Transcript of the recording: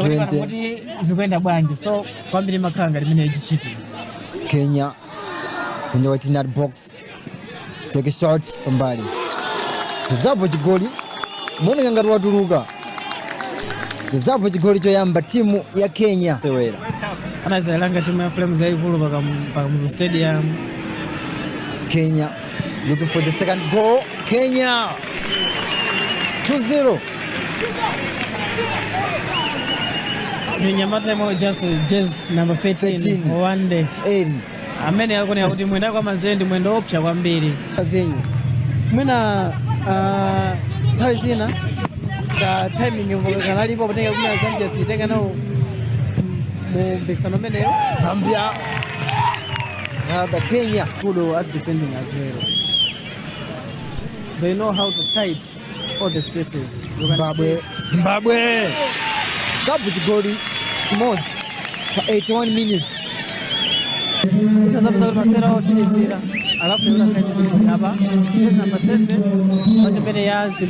Kuti pano 20. Kuti zikuyenda bwanji? So kwambiri makhala ngati imene ichichitika. Kenya kunja kwa 18 box, take a shot pambali, kuzapo chigoli, muoneka ngati watuluka. Kuzapo chigoli choyamba timu ya Kenya sewera. Anazalanga timu ya Flames yayikulu pa Kamuzu Stadium. Kenya looking for the second goal. Kenya 2-0. Ndi nyamata imwe just jezi number 13. 13. Owande. Eri. Amene akuoneka kuti mwendo kwa manzere ndi mwendo opsa kwambiri. Venue mwina nthawi zina ka timing kanalipo potenga kumene Zambia sitenga nawo mu mpikisano umeneyo. Zambia, the Kenya. Good at defending as well. They know how to tight all the spaces. You can Zimbabwe, see. Zimbabwe zapo chigoli chimodzi pa 81 minutes. Utazapeza kuti masera osirisira alafu yona kanyizi apa, jezi number 7 pachimene ya Zimbabwe.